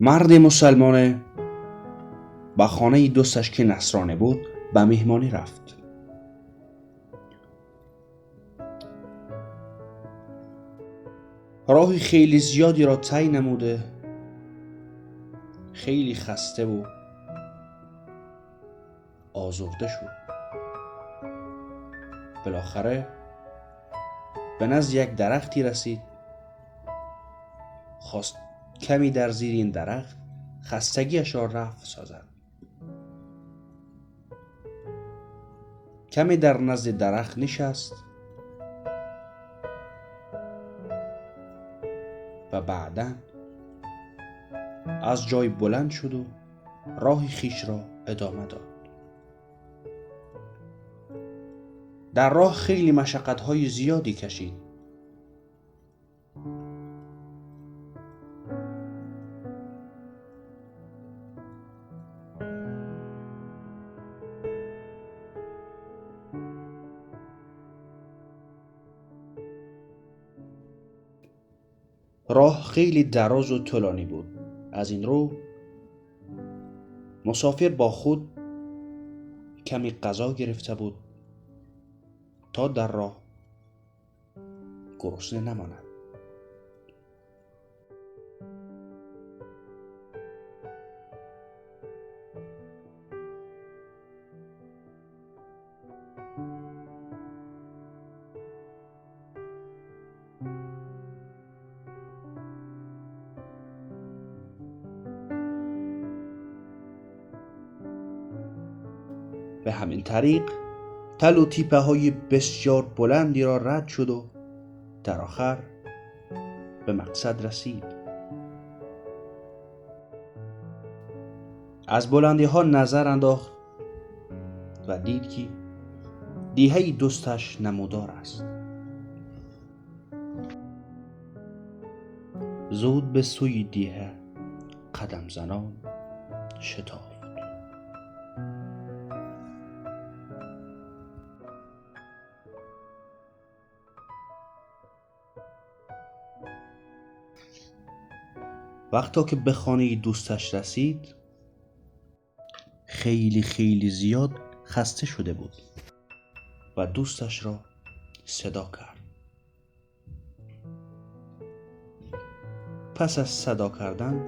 Марди мусалмоне ба хонаи дӯсташ, ки насронӣ буд, ба меҳмонӣ рафт. Роҳи хеле зиёдеро тай намуда, хеле хаставу озурда шуд. Билохара ба назди як дарахте расид. Хост каме дар зери ин дарахт хастагиашро рафъ созад. Каме дар назди дарахт нишаст ва баъдан аз ҷой баланд шуду роҳи хишро идома дод. Дар роҳ хеле машаққатҳои зиёде кашид. Роҳ хеле дарозу тӯлонӣ буд. Аз ин рӯ мусофир бо худ каме ғазо гирифта буд, то дар роҳ гурусна намонад. به همین طریق تل و تیپه های بسیار بلندی را رد شد و در آخر به مقصد رسید. از بلندی ها نظر انداخت و دید که دیهه دوستش نمودار است. زود به سوی دیهه قدم زنان شتافت. وقتا که به خانه دوستش رسید، خیلی خیلی زیاد خسته شده بود و دوستش را صدا کرد. پس از صدا کردن،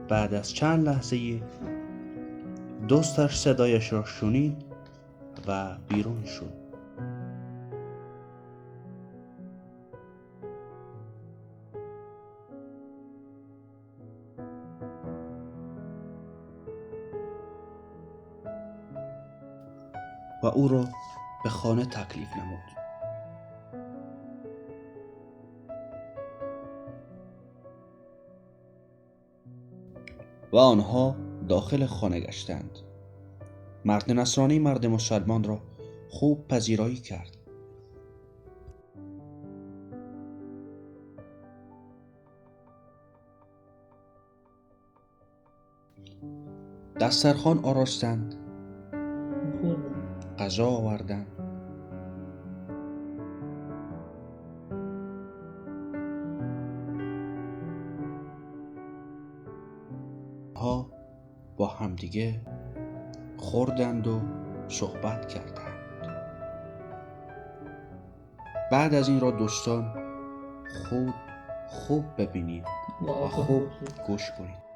بعد از چند لحظه دوستش صدایش را شنید و بیرون شد. و او را به خانه تکلیف نمود. و آنها داخل خانه گشتند. مرد نصرانی مرد مسلمان را خوب پذیرایی کرد. دسترخوان آراستند، غذا آوردند. ها با همدیگه خوردند و صحبت کردند. بعد از این را دوستان خود خوب ببینید و خوب گوش کنید.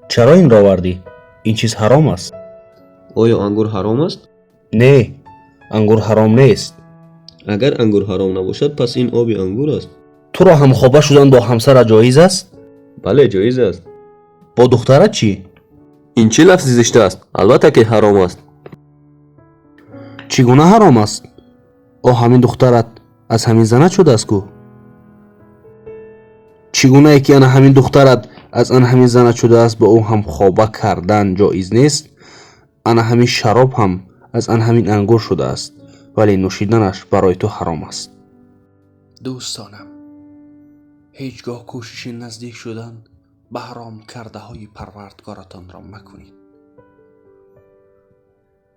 چرا این را آوردی؟ این چیز حرام است. آیا انگور حرام است؟ نه، انگور حرام نیست. اگر انگور حرام نباشد، پس این آب انگور است. تو را همخوابه شدن با همسر جایز است؟ بله، جایز است. با دخترت چی؟ این چه لفظ زشت است؟ البته که حرام است. چگونه حرام است؟ او همین دخترت از همین زنت شده است کو؟ چگونه که انا همین دخترت از آن همین زنت شده است، با او هم خوابه کردن جایز نیست؟ انا همین شراب هم از آن همین انگور شده است، ولی نوشیدنش برای تو حرام است. دوستانم، هیچگاه کوشش نزدیک شدن به حرام کرده های پروردگارتان را مکنید.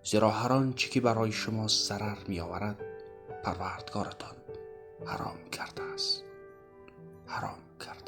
Зеро ҳар он чӣ ки барои шумо зарар меоварад, Парвардгоратон ҳаром кардааст, ҳаром кардааст.